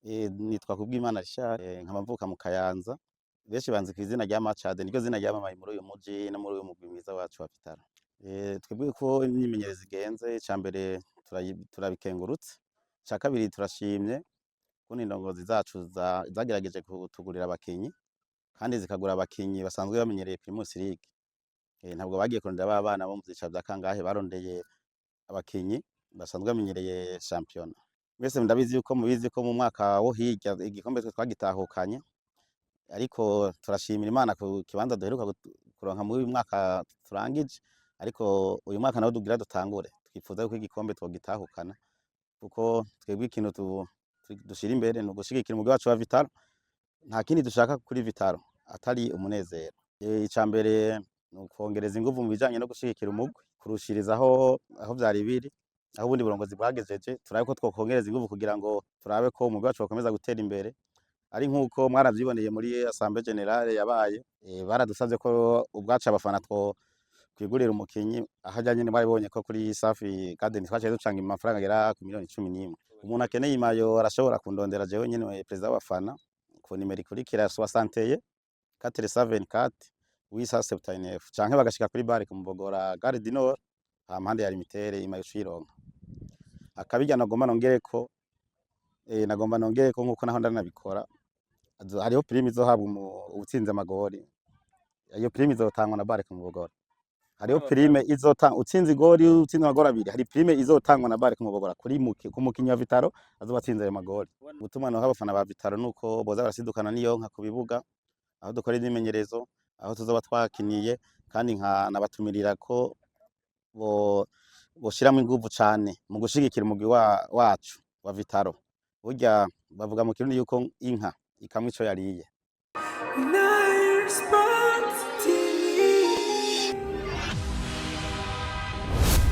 Nitwa Kubwimana Richard, nkaba mvuka mu Kayanza. Benshi banzi kw'izina rya Machade, niryo zina ryamamaye muri uyu muji no muri uyu mugwi mwiza wacu wa Vitaro. Twebwe ko imyimenyerezo igenze, ica mbere turabikengurutse, ica kabiri turashimye kubona indongozi zacu zagerageje kutugurira abakinyi kandi zikagura abakinyi basanzwe bamenyereye Primus League. Ntabwo bagiye kurondera ba bana bo mu vyicaro vya kangahe, barondeye abakinyi basanzwe bamenyereye shampiyona. Mwese ndabizi yuko mubizi ko mu mwaka wo hirya igikombe twe twagitahukanye, ariko turashimira Imana ku kibanza duheruka kuronka muri uyu mwaka turangije, ariko uyu mwaka nawo dugira dutangure twifuza yuko igikombe twogitahukana, kuko twebwe ikintu dushira imbere ni ugushigikira umugwi wacu wa Vitaro. Nta kindi dushaka kuri Vitaro atari umunezero. Ica mbere ni ukwongereza inguvu mu bijanye no gushigikira umugwi kurushiriza aho vyari biri, aho ubundi burongozi bwagejeje. Turabe ko twokongereza inguvu kugira ngo turabe ko umugwi wacu wokomeza gutera imbere. Ari nkuko mwaravyiboneye muri assemblée générale yabaye, baradusavye ko ubwacu abafana two kwigurira umukinyi. Aharya nyene mwarabibonye ko kuri Safi Garden twaciye ducanga amafaranga agera ku miliyoni 11. Umuntu akeneye imayo arashobora kundondera jewe nyene perezida w'abafana ku nimero ikurikira: 61 474 879, canke bagashika kuri bar kumubogora Gare du Nord, hampande ya Limitere, imayo ucironka. Akabirya nagomba nongereko nkuko naho ndanabikora, hariho prime izohabwa uwutsinze amagori. Iyo prime izotangwa na bar kumubogora. Hariho prime izotanga utsinze igori, utsinze amagori abiri. Hari prime izotangwa na bar kumubogora kuri muki ku mukinyi wa Vitaro azoba atsinze ayo magori. Ubutumwa noha abafana ba Vitaro nuko boza barasidukana niyonka ku bibuga aho dukora imyimenyerezo, aho tuzoba twakiniye, kandi nka nabatumirira ko bo boshiramwo inguvu cane mu gushigikira umugwi wacu wa Vitaro. Burya bavuga mu Kirundi yuko inka ikamwa ico yariye. When I